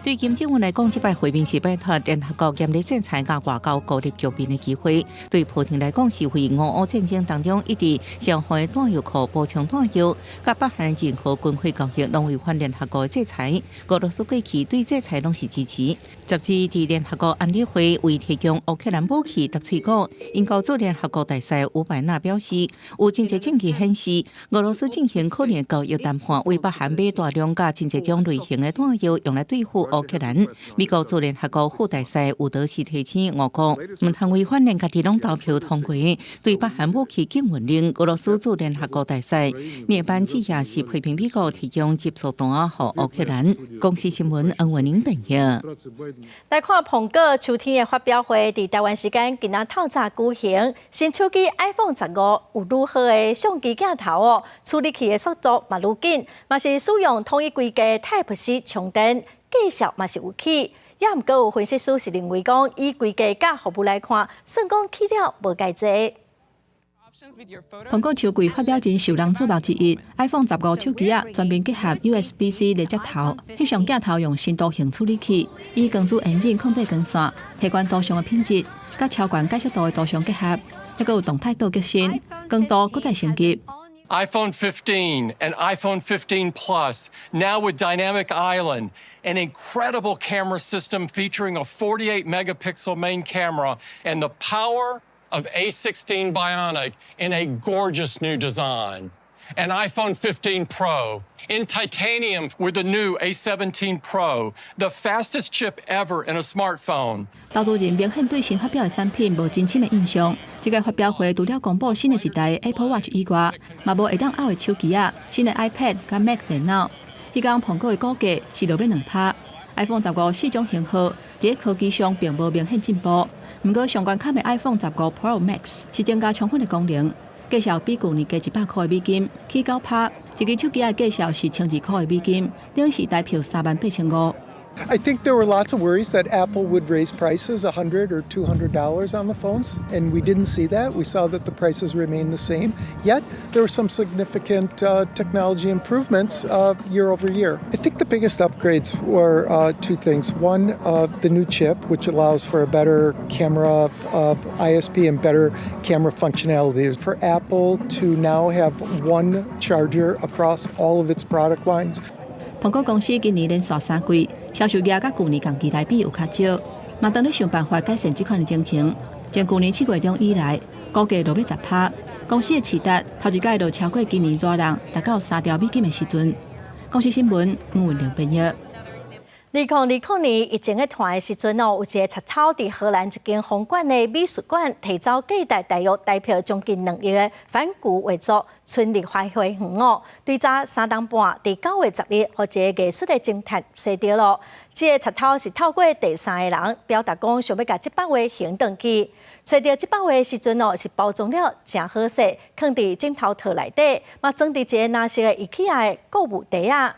對金正恩來講，這擺會面是擺脫聯合國嚴厲制裁佮外交孤立局面的機會；對普廷來講，是為俄烏戰爭當中一直消耗的彈藥庫補充彈藥。佮北韓任何軍費交易攏違反聯合國的制裁。俄羅斯過去對制裁攏是支持。十二佇聯合國安理會為提供烏克蘭武器答喙鼓，英國駐聯合國大使吳百納表示，有真濟證據顯示，俄羅斯進行可能交易談判，為北韓買大量佮真濟種類型的彈藥，用來對付烏克蘭。美國駐聯合國副大使伍德斯提醒俄國，毋通違反連家己攏投票通過對北韓武器禁運令。俄羅斯駐聯合國大使涅班茲也是批評美國提供集束彈予烏克蘭。公視新聞恩文玲編譯。來看蘋果秋天的發表會，佇台灣時間今仔透早舉行。新手機 iPhone 15有愈好的相機鏡頭哦，處理器的速度嘛愈緊，嘛是使用統一規格 Type C 充電，價數嘛是有起。也毋過有分析師是認為講，以規格佮服務來看，算講起了無蓋濟。蘋果秋季發表真受人矚目之一，iPhone 15手機仔全面結合 USB-C 連接頭，翕相鏡頭用新圖形處理器，以光子引擎控制光線，提懸圖像的品質，佮超懸解析度的圖像結合，抑閣有動態倒革新，光度閣再升級。iPhone 15 and iPhone 15 Plus, now with Dynamic Island, an incredible camera system featuring a 48 megapixel main camera and the power of A16 Bionic in a gorgeous new design. And iPhone 15 Pro in titanium with the new A17 Pro, the fastest chip ever in a smartphone. 投資人明顯對新發表的產品無真深的印象。這個發表會除了公布新的一代 Apple Watch 以外，嘛無會當漚的手機仔、新的 iPad 佮 Mac 電腦。彼工蘋果的股價是落欲2%。iPhone 十五四種型號佇科技上並無明顯進步，毋過上懸卡的 iPhone 十五 Pro Max 是增加充分的功能，價數比舊年加100箍的美金，起9%。一支手機的價數是1200箍的美金，等於是台票38,500。 I think there were lots of worries that Apple would raise prices $100 or $200 on the phones, and we didn't see that. We saw that the prices remained the same. Yet there were some significant technology improvements year over year. I think the biggest upgrades were two things. One, the new chip, which allows for a better camera ISP and better camera functionality. For Apple to now have one charger across all of its product lines. 蘋果公司今年連續3季銷售額佮舊年同期來比有較少，嘛當咧想辦法改善這款的情形。從舊年7月中以來，股價落欲10%，公司的市值頭一擺落超過今年熱人達到3兆美金的時陣。公視新聞吳文玲編譯。2020年疫情咧湠的時陣哦，有一个賊偷佇荷蘭一間紅館的美術館提走價值大約台票將近2億的梵谷畫作《春日花花園》哦，對早3冬半，佇9月11，予一个藝術的偵探揣著囉。這个賊偷是透過第三个人表達講，想欲共這幅畫還轉去。揣著這幅畫的時陣哦，是包裝了誠好勢，囥佇枕頭套內底，嘛裝佇一个藍色的 IKEA 的購物袋仔。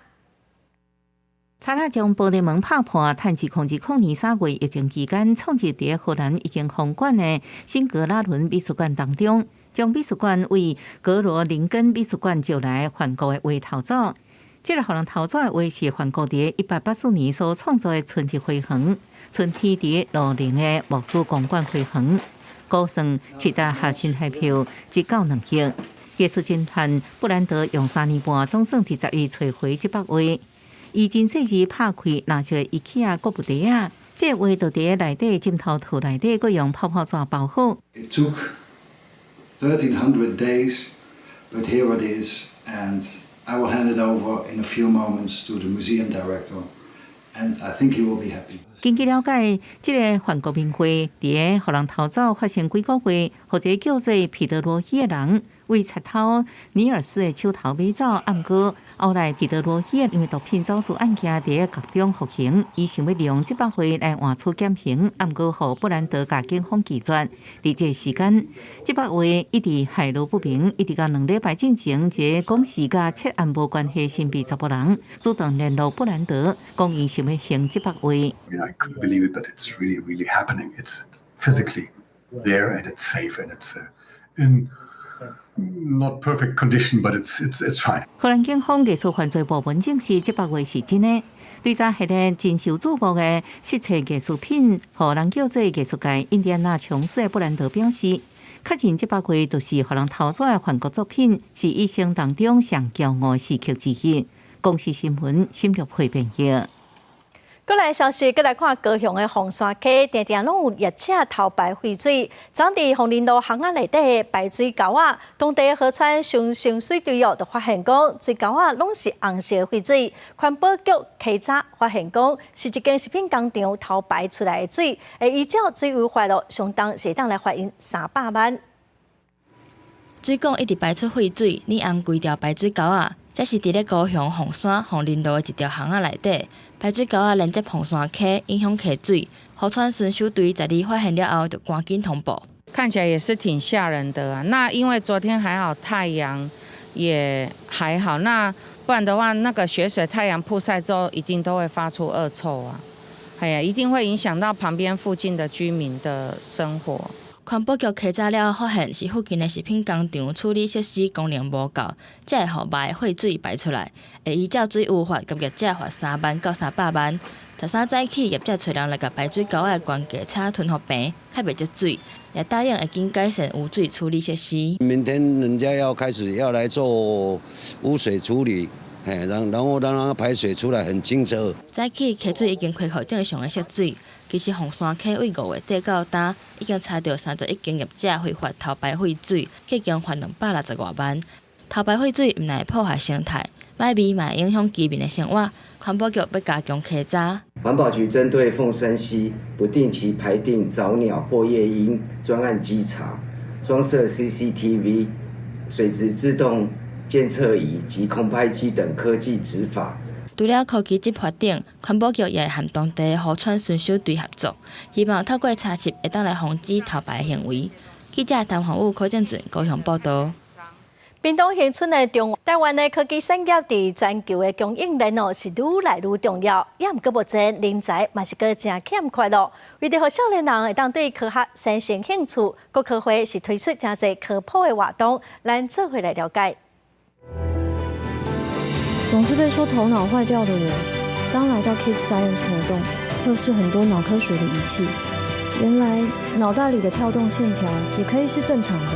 賊仔將玻璃門拍破，趁2020年3月疫情期間，闖入佇荷蘭一間紅館的新格拉倫美術館當中，將美術館為格羅寧根美術館借來梵谷的畫偷走。這个予人偷走的畫是梵谷佇1884年所創作的春日花園，春天佇羅寧的牧師公館花園，估算市值合新台票1到2億。藝術偵探布蘭德用3年半，總算佇10月揣回這幅畫。伊真細緻拍開藍色 IKEA 購物袋仔，這畫就佇內底枕頭套內底，閣用泡泡紙包好。 It took 1300 days, but here it is, and I will hand it over in a few moments to the museum director, and I think he will be happy. 根據了解，這个梵谷名畫佇個予人偷走發生幾個月，予一個叫做彼得羅希的人為賊偷尼爾斯的手頭買走。毋過後來彼得羅希因為毒品走私案件佇個獄中服刑，伊想欲利用這幅畫來換取減刑，毋過予布蘭德共警方拒絕。佇這个時間，這幅畫一直下落不明，一直到2禮拜進前，一个講是佮窃案無關係神秘查埔人主動聯絡布蘭德，講伊想欲還這幅畫。 I couldn't believe it, but it's really, really happening. It's physically there and it's safe and it's in not perfect condition, but it's fine. 荷蘭警方藝術犯罪部門證實，這幅畫是真的。對早彼个真受矚目的失竊藝術品，予人叫做藝術界印第安納瓊斯的布蘭德表示，確認這幅畫就是予人偷走的梵谷作品，是一生當中上驕傲的時刻之一。公視新聞，沈玉慧編譯。閣來消息，閣來看高雄的鳳山溪，定定攏有業者偷排廢水。昨佇鳳林路巷仔內底的排水溝仔，當地河川巡巡水隊友就發現講，水溝仔攏是紅色廢水。環保局稽查發現講，是一間食品工廠偷排出來的水，會依照水污法咯，相當是會當來罰𪜶300萬。水管一直排出廢水，染紅規條排水溝仔。這是佇咧高雄鳳山鳳林路的一條巷仔內底，排水溝仔連接鳳山溪，影響溪水。河川巡守隊12發現了後，就趕緊通報。看起來也是挺嚇人的啊。那因為昨天還好，太陽也還好，那不然的話，那個雪水太陽曝曬之後，一定都會發出惡臭啊。哎呀，一定會影響到旁邊附近的居民的生活。環保局稽查了後，發現是附近的食品工廠處理設施功能無夠，才會予歹廢水排出來。會依照水污法，共業者罰3萬到300萬。13早起，業者揣人來共排水溝仔的懸架車吞予平，較袂積水，也答應會緊改善污水處理設施。明天人家要開始要來做污水處理，然後讓它排水出來很清澈。早起溪水已經恢復正常的色水。其實鳳山溪對5月底到今，已經查著31間業者非法偷排廢水，計共罰260外萬。偷排廢水毋但會破壞生態，歹味嘛會影響居民的生活。環保局欲加強稽查。環保局針對鳳山溪不定期排定早鳥或夜鶯專案稽查，裝設 CCTV、水質自動監測儀及空拍機等科技執法。除了科技執法等，環保局也會和當地河川巡守隊合作，希望透過查緝會當來防止偷排行為。記者譚宏武、柯正俊高雄報導。屏東恆春的中台灣的科技產業佇全球的供應鏈哦是愈來愈重要，也毋過目前人才嘛是閣誠欠缺咯。為著予少年人會當對科學產生興趣，國科會是推出誠濟科普的活動，咱做伙來了解。總是被說頭腦壞掉的我，當來到 Kids Science 活動，測試很多腦科學的儀器，原來腦袋裡的跳動線條也可以是正常的。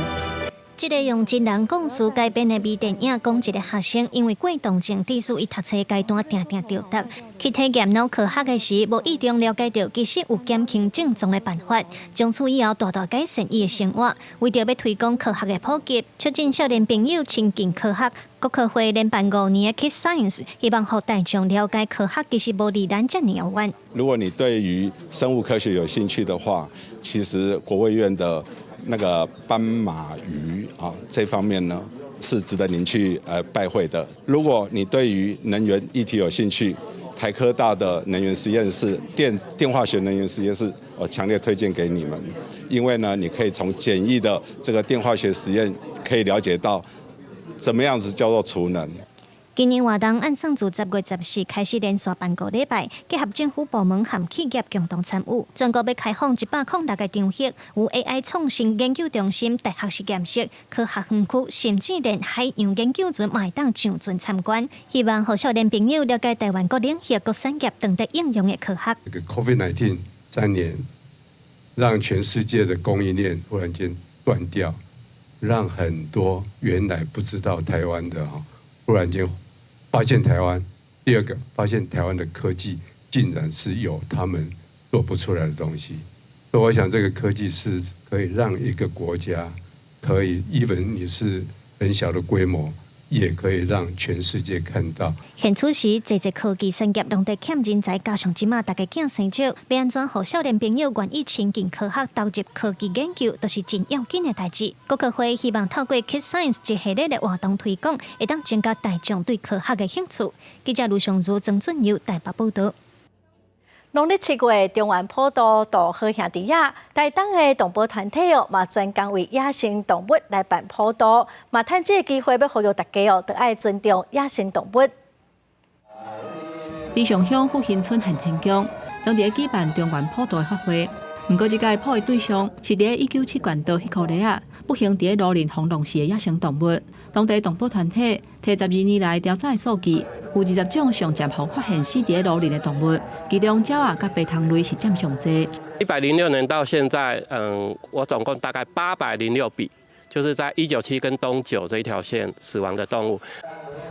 這个用真人故事改編的微電影，講一个學生因為過動症，致使伊讀冊階段定定著沓。去體驗腦科學的時，無意中了解著其實有減輕症狀的辦法，從此以後大大改善伊的生活。為著欲推廣科學的普及，促進少年朋友親近科學，國科會連辦5年的 Kids Science，希望予大眾了解科學其實無離咱遮爾遙遠。如果你對於生物科學有興趣的話，其實國衛院的那個斑馬魚啊，這方面呢是值得您去拜會的。如果你對於能源議題有興趣，台科大的能源實驗室、電化學能源實驗室，我強烈推薦給你們，因為呢，你可以從簡易的這個電化學實驗，可以了解到怎麼樣子叫做儲能。今年活動按算自10月14開始連續辦5禮拜，結合政府部門和企業共同參與。全國欲開放106個場域，有 AI 創新研究中心、大學實驗室、科學園區，甚至連海洋研究船嘛會當上船參觀。希望予少年朋友了解台灣各領域、各產業當地應用的科學。這個 COVID-19 3年，讓全世界的供應鏈忽然間斷掉，讓很多原來不知道台灣的忽然間發現台灣。第二個，發現台灣的科技竟然是有他們做不出來的東西。所以我想，這個科技是可以讓一個國家可以，even 你是很小的規模，也可以讓全世界看到。現此時，濟濟科技產業攏佇欠人才，加上這馬大家囝生少，欲按怎予少年朋友願意親近科學、投入科技研究，都是真要緊的代誌。國科會希望透過 Kids Science 一系列的活動推廣，會當增加大眾對科學的興趣。記者盧尚如、曾俊佑台北報導。農曆7月，中元普渡渡好兄弟仔，台東的動保團體哦，嘛專工為野生動物來辦普渡，嘛趁這个機會欲呼籲大家哦，著愛尊重野生動物。池上鄉復興村玄天宮，當地舉辦中元普渡的法會。毋過，這屆普的對象是佇197冠道彼箍犁仔，不幸佇蘆林風浪死的野生動物。當地動保團體提12年來調查的數據，有20種上捷予發現死佇蘆林的動物，其中鳥仔佮爬蟲類是佔上濟。106年到現在，我總共大概806筆，就是在197跟東九這一條線死亡的動物。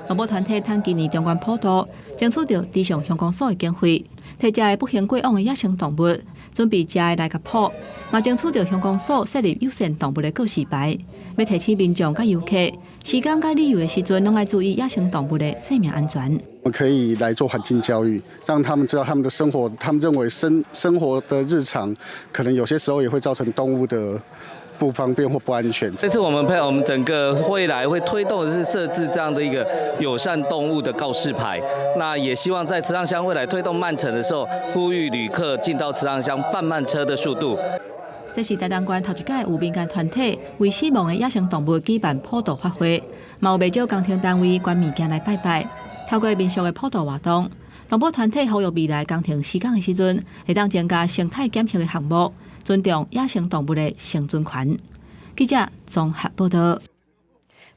動保團體趁今年中元普渡，爭取著池上鄉公所的經費，提遮的不幸過往的野生動物，準備遮的來共普，嘛爭取著鄉公所設立友善動物的告示牌，欲提醒民眾佮遊客，時間佮旅遊的時陣，攏愛注意野生動物的生命安全。我們可以來做環境教育，讓他們知道他們的生活，他們認為生活的日常，可能有些時候也會造成動物的不方便或不安全。這次我們配我們整個未來會推動的是設置這樣的一個友善動物的告示牌。那也希望在池上鄉未來推動慢乘的時候，呼籲旅客進到池上鄉放慢車的速度。這是台東縣頭一屆有民間團體為死亡的野生動物舉辦普渡法會，嘛有袂少工程單位捐物件來拜拜。透過民俗的普渡活動，動保團體呼籲未來工程施工的時陣，會當增加生態檢測的項目，尊重野生動物的生存權。記者綜合報導。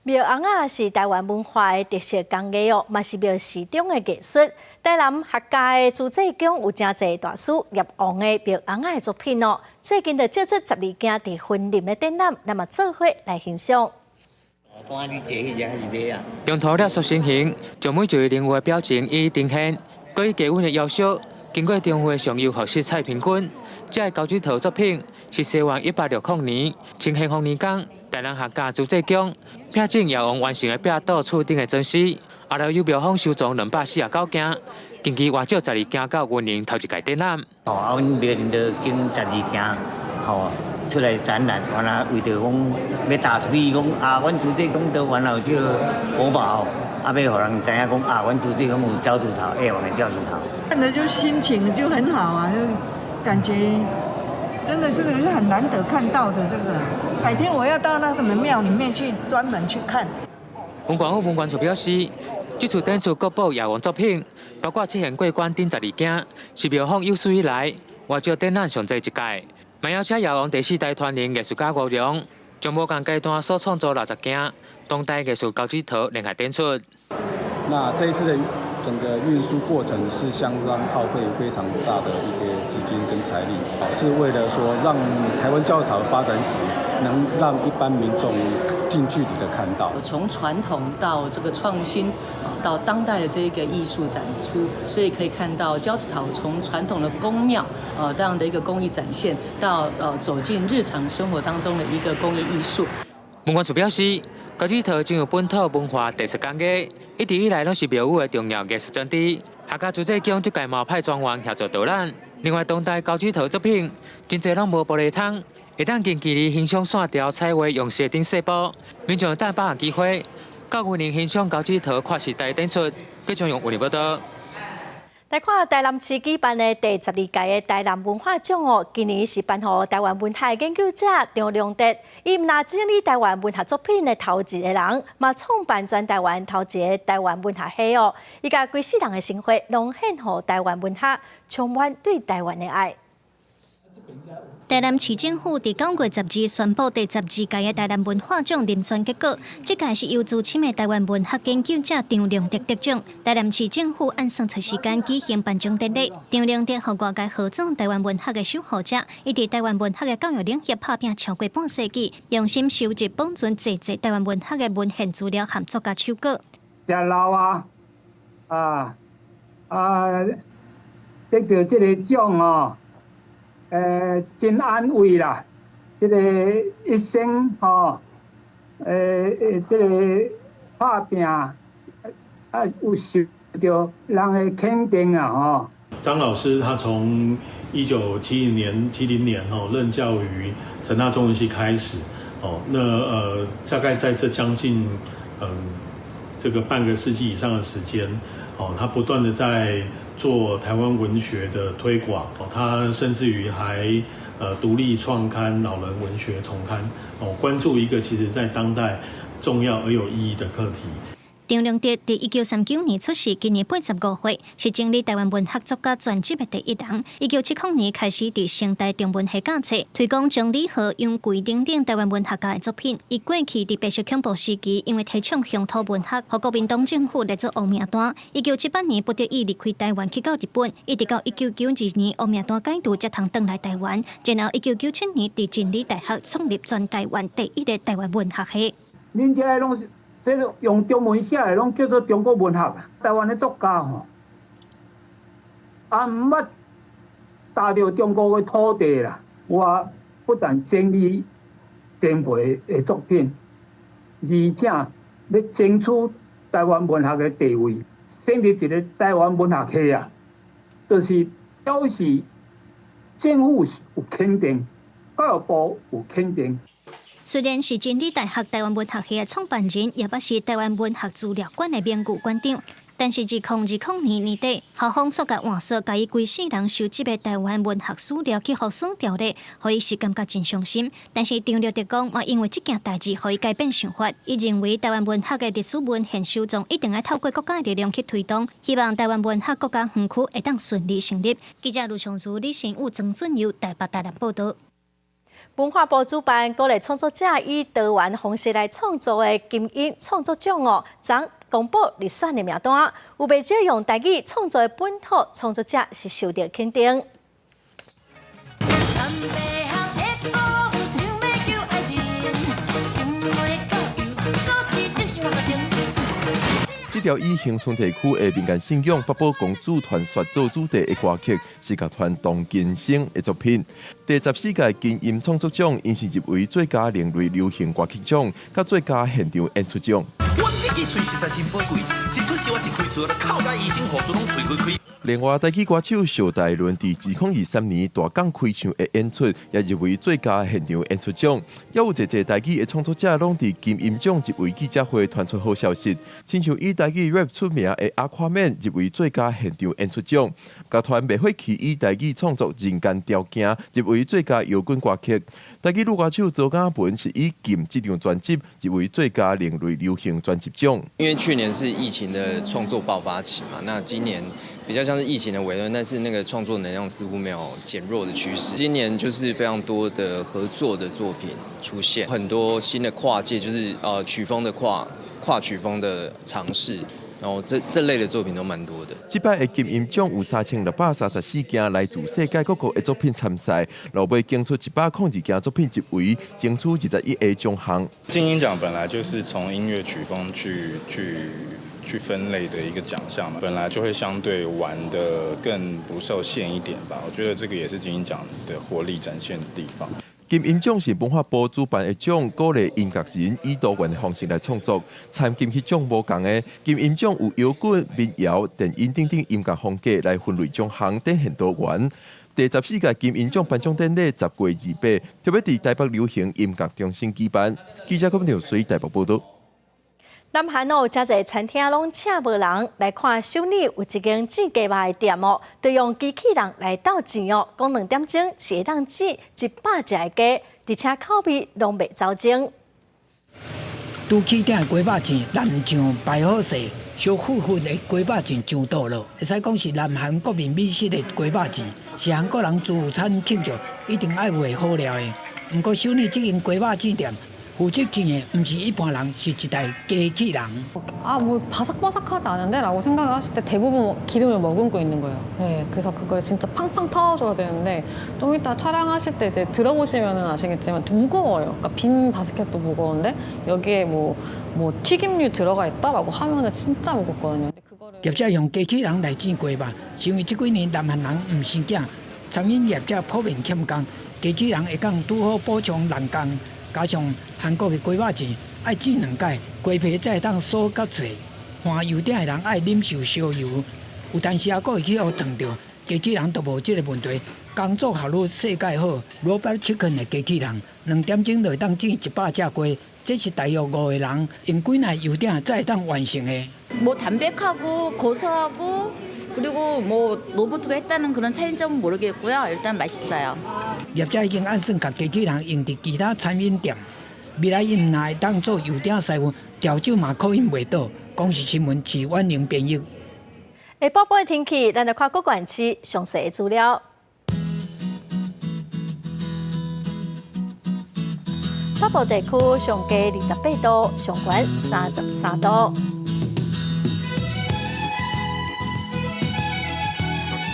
廟尪仔是台灣文化的特色工藝哦，嘛是廟寺中的藝術。台南客家的慈濟宮有誠濟大師葉王的廟尪仔的作品哦。最近就借出十二件佇雲林的展覽，咱嘛做伙來欣賞。用塗料塑成形，將每一位人物的表情一一呈現，閣以低溫的窯燒，經過中會上釉學師蔡平君，這个交趾陶作品是西元1860年，清咸豐年間，台南客家慈濟宮聘請葉王完成的壁倒厝頂的裝飾，後來由廟方收藏249件，近期外借12件到雲林頭一屆展覽。哦，啊，阮廟裡就揀12件，吼，出來展覽，原來為著講欲打出去講啊，阮慈濟宮都原來有這个國寶，啊，欲予人知影講啊，阮慈濟宮有交趾陶，葉王的交趾陶。看的就心情就很好啊，就感覺真的是很難得看到的這個。改天我要到那個廟裡面去專門去看。文管府文管處表示，這次展出國寶葉王作品，包括七賢過關等12件，是廟方有史以來外借展覽上濟一屆。嘛邀請葉王第四代傳人藝術家吳榮，將無仝階段所創作60件當代藝術交趾陶聯合展出。那這一次的整個運輸過程是相當耗費非常大的一個資金跟財力，是為了說讓台灣交趾陶的發展史能讓一般民眾近距離的看到。從傳統到這個創新，到當代的這個藝術展出，所以可以看到交趾陶從傳統的宮廟，這樣的一個工藝展現，到走進日常生活當中的一個工藝藝術。文管處表示，交趾陶具有本土文化特色工藝，一直以來攏是廟宇的重要藝術裝置。客家慈濟宮這屆嘛派專員協助導覽。另外，當代交趾陶作品真濟攏無玻璃窗，會當近距離欣賞線條、彩畫、用色等細部。民眾會把握機會，到雲林欣賞交趾陶跨時代展出。繼續用雲林報道。來看台南市舉辦的第12屆的台南文化獎哦，今年是頒予台灣文學研究者張良德，伊毋但整理台灣文學作品的頭一个人，嘛創辦全台灣頭一个台灣文學系哦。伊共規世人的心血攏獻予台灣文學，充滿對台灣的愛。台南市政府佇9月12宣布第12屆的台南文化獎遴選結果，這屆是由資深的台灣文學研究者張良德得獎。台南市政府按算出時間舉行頒獎典禮。張良德予外界號做台灣文學的守護者，伊佇台灣文學的教育領域拍拚超過半世紀，用心收集保存濟濟台灣文學的文獻資料和作家手稿。真老啊，啊啊，得著這个獎哦。真安慰啦！這个一生吼，這个拍拚啊，有受著人的肯定啊，吼。張老師他從1970年70年吼任教於成大中文系開始，哦，那大概在這將近這個半個世紀以上的時間，哦，他不斷的在做台灣文學的推廣，哦，他甚至於還獨立創刊《老人文學叢刊》，哦，關注一個其實在當代重要而有意義的課題。張良德佇1939年出世，今年85歲，是整理台灣文學作家全集的第一人。1970年開始佇成大中文系教冊，推廣張李和、楊貴等等台灣文學家的作品。伊過去佇白色恐怖時期，因為提倡鄉土文學，予國民黨政府列做烏名單。1978年不得已離開台灣去到日本，一直到1992年烏名單解除，才通轉來台灣。然後1997年佇真理大學創立全台灣第一个台灣文學系。恁這個攏是。這個用中文寫的，攏叫做中國文學。台灣的作家吼，啊，毋捌踏著中國的土地啦。我不但整理前輩的作品，而且欲爭取台灣文學的地位，成立一個台灣文學系啊，就是表示政府有肯定，教育部有肯定。雖然是真理大學台灣文學系的創辦人，也捌是台灣文學資料館的名譽館長，但是2020年年底，校方煞共換刷，共伊規世人收集的台灣文學史料去予刪掉咧，予伊是感覺真傷心。但是張良德講，嘛因為這件代誌，予伊改變想法。伊認為台灣文學的歷史文獻收藏一定愛透過國家的力量去推動，希望台灣文學國家園區會當順利成立。記者盧松如、李新武、曾俊佑台北台南報導。文化部主辦鼓勵創作者以多元方式來創作的金音創作獎哦，昨公布入選的名單，有袂少用台語創作的本土創作者是受到肯定。這條以恆春地區的民間信仰北寶公主傳說做主題的歌曲，是樂團董金生的作品。第十四屆金音創作獎，𪜶是入圍最佳另類流行歌曲獎，佮最佳現場演出獎。阮這支喙實在真寶貴，一出手我一開喙，就哭甲醫生護士攏喙開開。另外，台語歌手邵大倫佇2023年大港開唱的演出，也入圍最佳現場演出獎。也有濟濟台語的創作者，攏佇金音獎入圍記者會傳出好消息，親像以台語 rap 出名的阿誇免入圍最佳現場演出獎，樂團袂火氣以台語創作《人間條件》入圍最佳搖滾歌曲。台語女歌手周嘉文是以《禁》這張專輯入圍最佳另類流行專輯獎。因為去年是疫情的創作爆發期嘛，那今年比較像是疫情的尾端，但是那個創作能量似乎沒有減弱的趨勢。今年就是非常多的合作的作品出現，很多新的跨界，就是曲風的跨曲風的嘗試，然後這類的作品都蠻多的。這擺的金音獎有3634件來自世界各國的作品參賽，落尾揀出102件作品入圍，爭取21個獎項。金音獎本來就是從音樂曲風去分類的一個獎項嘛，本來就會相對玩得更不受限一點吧。我覺得這個也是金音獎的活力展現的地方。金音獎是文化部主辦的獎，鼓勵音樂人以多元的方式來創作。參金曲獎無仝的，金音獎有搖滾、民謠、電音等等音樂風格來分類獎項，展現多元。第十四屆金音獎頒獎典禮10月28，特別佇台北流行音樂中心舉辦。記者郭明水台北報道。南韓哦，誠濟餐廳攏請無人來看，首爾有一間煎雞肉的店哦，就用機器人來鬥煎哦，講2點鐘是會當煎100隻的雞，而且口味攏袂走鐘。拄起鼎的雞肉醬，南醬排好勢，燒糊糊的雞肉醬上桌了。會使講是南韓國民美食的雞肉醬，是韓國人聚餐慶祝一定愛有的好料的。毋過首爾這間雞肉醬店，負責煎的毋是一般人，是一台機器人。 아, 뭐 바삭바삭하지 않은데라고 생각을 하실 때 대부분 기름을 머금고 있는 거예요. 네, 그래서 그걸 진짜 팡팡 터줘야 되는데 좀 이따 촬영하실 때 이제 들어보시면은 아시겠지만 무거워요. 그러니까 빈 바스켓도 무거운데 여기에 뭐 튀김류 들어가 있다라고 하면은 진짜 무겁거든요. 業者用機器人來煎雞肉，是因為這幾年南韓人毋生囝，餐飲業者普遍欠工，機器人會當拄好補充人工。加上韓國的雞肉醬愛煎兩擺，雞皮才會當酥佮脆。換油鼎的人愛忍受燒油，有當時猶閣會去予燙著，機器人就無這個問題。工作效率世界好，Robot Chicken 的機器人2點鐘就會當煎100隻雞，這是大約5個人用幾迺油鼎才會當完成的。 뭐 담백하고 고소하고 그리고 뭐 로봇가 했다는 그런 차이점은 모르겠고요. 일단 맛있어요. 業者已經按算共機器人用佇其他餐飲店，未來𪜶若會當做油鼎師傅，調酒嘛可能袂倒。公視新聞徐婉玲編譯。下晡晡的天氣，咱來看各縣市詳細的資料。北部地區上低28度，上懸33度。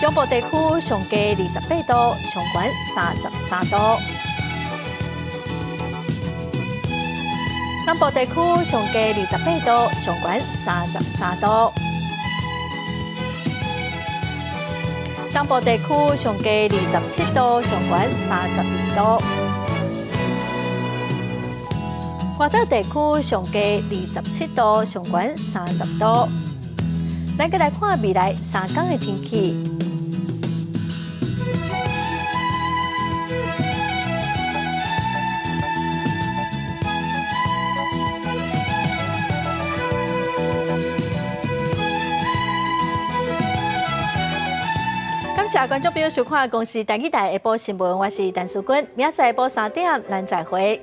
中部地區上低28度，上懸33度。南部地區上低28度，上懸33度。東部地區上低27度，上懸32度。外島地區上低27度，上懸30度。咱閣來看未來3天的天氣。感謝觀眾朋友收看《公視台語台下晡新聞》，我是陳淑君，明仔載下晡3點，咱再會。